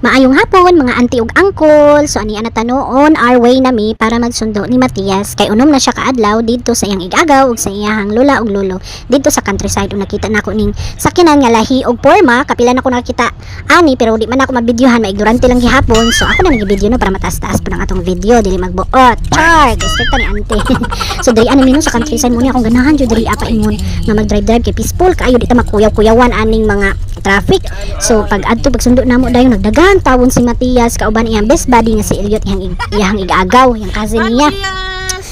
Maayong hapon, mga auntie ug uncle. So ani ana tano, on our way nami para magsundo ni Matias kay unom na siya kaadlaw didto sa iyang igagaw ug sa iyang lola ug lolo didto sa countryside. Ug nakita nako ning sakyanan nga lahi og porma. Kapila na ko nakita ani pero di man ako mabidyohan, maignorante lang gihapon. So ako na nag-video no para mataas-taas po ng atong video, dili magbuot. Char, distrikta ni auntie. So diri ani mino sa countryside mo ni akong ganahan jud diri apa ingon nga mag-drive-drive kay peaceful kaayo, di ta makuyaw-kuyawan aning mga traffic. So pag adto, pagsundo namo dayon, nagdagan tawon si Matias kauban iyang best buddy nga si Elliot, iyang igagaw, iyang cousin niya.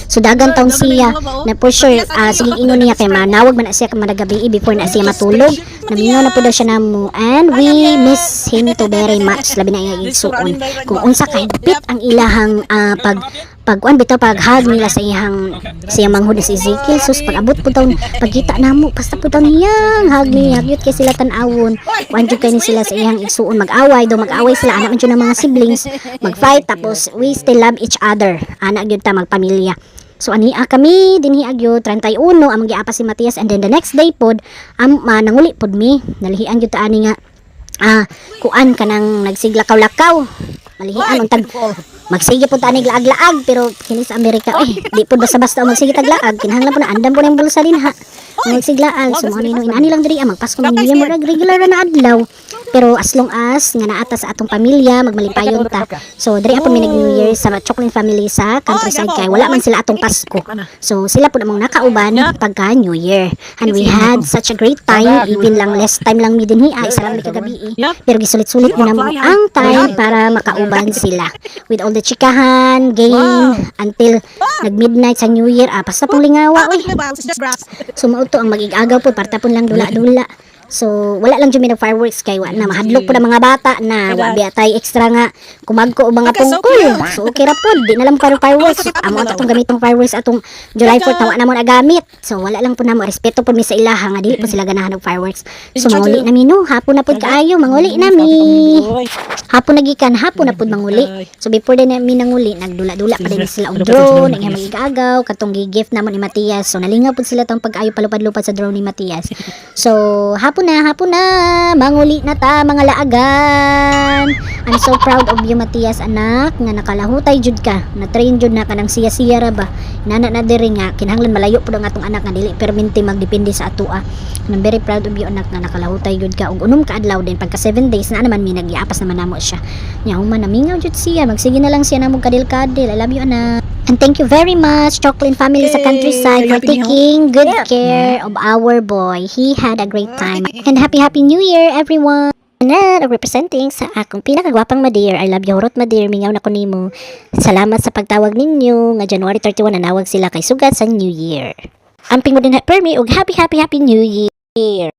So dagan taon siya na for sure, sige, ingon niya kay manawag man na siya gabi before na siya matulog. Namingaw na po daw siya namo and we miss him to very much, labi na iyang igsuon. Kung unsa kahigpit ang ilahang pag pagkuan bitaw, paghag nila sa iyang sa iyang manghud na si Ezekiel. Sus, pag-abot po taon, pagkita namo, basta po taon niyang hag niya, cute kay sila tan-awon. Kuan jud kay ni sila sa iyang igsuon, mag-away do, mag-away sila anak man jud ng mga siblings, mag-fight tapos we still love each other, anak gyud ta magpamilya. So ani kami dinhi agyo 31 among giapa si Matias and then the next day pod am nanguli pod mi, nalihian gyud ta ani nga kuan kanang nagsiglakaw-lakaw, malihian untag magsige pud ta ani laag-laag. Pero kini sa Amerika eh di pud basta-basta magsige tag laag, kinahanglan po na andam po na yung bulsa din ha magsiglaag. So mo ni no, inani lang diri magpasko, mag New Year, murag regular na adlaw, pero as long as nga naa ta sa atong pamilya, magmalipayon ta. So diri po mi nag New Year sa Chocolate family sa countryside kay wala man sila atong Pasko, so sila po namang nakauban pagka New Year and we had such a great time, even lang less time lang mi dinhi, isa lang mi kagabi eh. Pero gisulit-sulit mo namo ang time para makauban sila with all the chikahan game until nag midnight sa New Year. Basta pong lingawa oy. So mao to ang mag-igagaw po, parta po lang dula-dula. So wala lang jud mi nag fireworks kay wa na, mahadlok po ng mga bata na wa biya tay extra nga kumagko o mga Okay, so pungkol. Cute. So okay ra pod, di na lang karon fireworks. Amo ang atong gamitong fireworks atong July 4 tawa na mo nagamit. So wala lang po namo, respeto po mi sa ilaha nga dili po sila ganahan og fireworks. So manguli na mi no, hapon na pod kaayo, manguli na mi. Hapon na gikan, hapon na pud manguli. So before din mi nanguli, nagdula-dula pa din sila og drone, ang mag-igagaw, katong gi-gift namo ni Matias. So nalingaw pud sila tong pag-ayo palupad-lupad sa drone ni Matias. So hapon na, manguli na ta mga laagan. I'm so proud of you, Matias, anak, nga nakalahutay jud ka. Na-train jud na kanang siya-siya ra ba. Nana na diri nga kinahanglan malayo pud ang atong anak nga dili permente magdepende sa atoa. And I'm very proud of you, anak, nga nakalahutay jud ka og unom ka adlaw din. Pagka 7 days na naman mi nagyapas naman namo siya. Nya human namingaw jud siya, magsige na lang siya namo kadil-kadil. I love you, anak. And thank you very much, Chocolate family sa countryside, for Happy New taking good care of our boy. He had a great time. And happy happy New Year, everyone! Na representing sa akong pinakagwapang madir. I love you, Horot Madir. Mingaw na ko nimo. Salamat sa pagtawag ninyo nga January 31 nanawag sila kay sugat sa New Year. Amping mo din ha, permi ug happy happy happy New Year.